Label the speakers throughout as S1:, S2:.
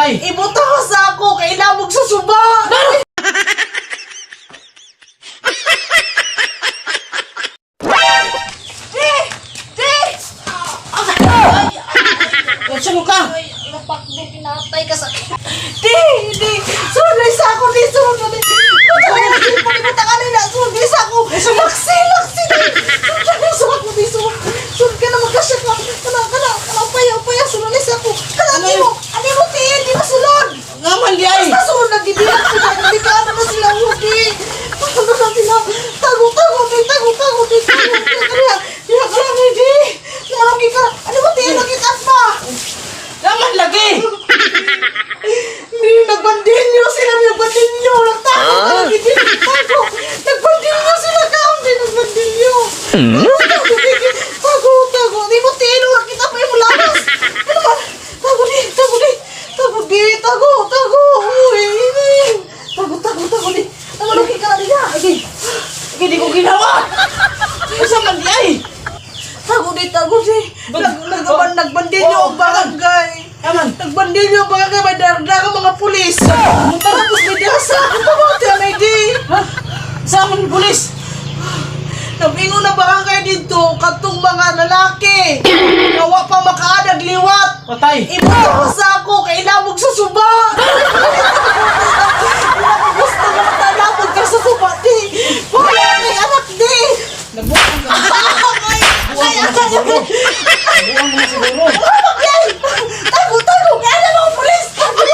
S1: Patay.
S2: Ibuta ko sa ako kay lamog sa suba. Di! Di!
S1: Unsa mo ka?
S2: Ay, napakbo, kinatay ka sa... Di! Di! Sulod sa ako! Di! Sulod! Di! Buta ka na! Buta ka na! Sulod sa ako! Laksi! Laksi! Sulod sa ako! Di! Sulod! Sulod ka na magkasya ka! Kana! Kana! Kana! Paya! Paya! Sulod sa ako! Kana! Ano mo? Ano mo? Tiin! Di masulod!
S1: Nga man di ay.
S2: Basta sulod na gibilang sila! Hindi ka ano na sila! Di! Ano na sila? Tago! Tago! Di! Tago! Tago! Di! Tago! Di! Di! Di! Di! Di! Ka! Ano mo? Tiin! Nagitat pa!
S1: Nga man lagi.
S2: Hindi, nagbandilyo sila, nagbandilyo. Nagtago ka, hindi nagtago. Nagbandilyo sila ka, hindi nagbandilyo. Tago, tago, tago. Di mo tino, nakita pa yung lakas. Ano ba? Tago di, tago di. Tago di, tago, tago. Uy, hindi. Tago, tago, tago di. Namaluki ka na nila.
S1: Lagi. Lagi di ko ginawa. Unsa man di ay?
S2: Tago di, tago di. Nagbandilyo
S1: Oo,
S2: ang barangay.
S1: Aman.
S2: Nagbandilyo ang barangay, may darda ka mga pulis. Tapos may dasa. Pamote ang ID.
S1: Ha? Sa man pulis?
S2: Nabingo na barangay dito, katong mga lalaki. Nawa pa makaanag liwat.
S1: Patay.
S2: Ibuto ko sa ako, kay lamog sa suba. Wala ko gusto nga matalabog ka sa suba, di. Wala kay anak, di.
S1: Nagbuang ka.
S2: Ay, ay, ay, ay.
S1: Nagbuang mo siguro.
S2: Ay, tago, tago, kaya na mga pulis. Tago.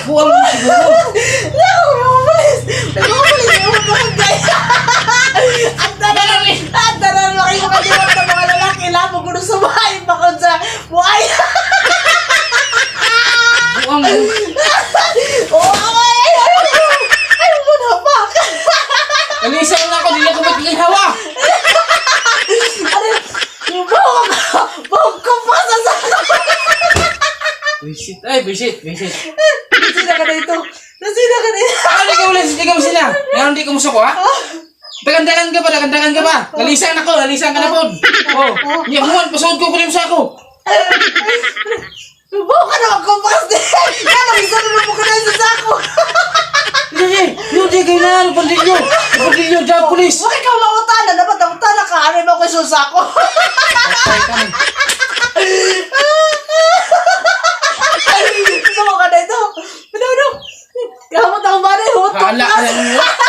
S1: Buang mo siguro.
S2: Naku, mga pulis. Mga pulis, mga barangay. Ang tanan, ang tanan, kayo makaliwat ng mga lalaki. Lamog ko sa bahay, bakod sa buhay.
S1: Buang mo.
S2: Oh, ay, ay, ay, ay, ay, mo na, pak.
S1: Nalisan na ako, dili ko makikinhawa.
S2: Ano, yung bawang, bawang kumpasa sa
S1: Visit. Ay, visit, visit.
S2: Nasina ka na ito. Nasina ka na ito.
S1: Ah, di ka ulit, di ka sila. Ngayon di ko musuko, ha? Dagandagan ka pa, dagandagan ka pa. Nalisan ako, nalisan ka na po. Oh, niya human, pasuod ko kulim sa ako.
S2: Bawang ka na magkumpas. Yan, ang isa na mo ka na sa sako.
S1: Hindi, hindi, kayo na, bandilyo. Bandilyo, drug police.
S2: Huwag ikaw mautana. Dapat ang utana ka. Ano mo ko sa sako?
S1: Patay ka man.
S2: Gusto mo ka na ito. Ano, ano? Kamot ang bari. Huwag
S1: Hala ka na.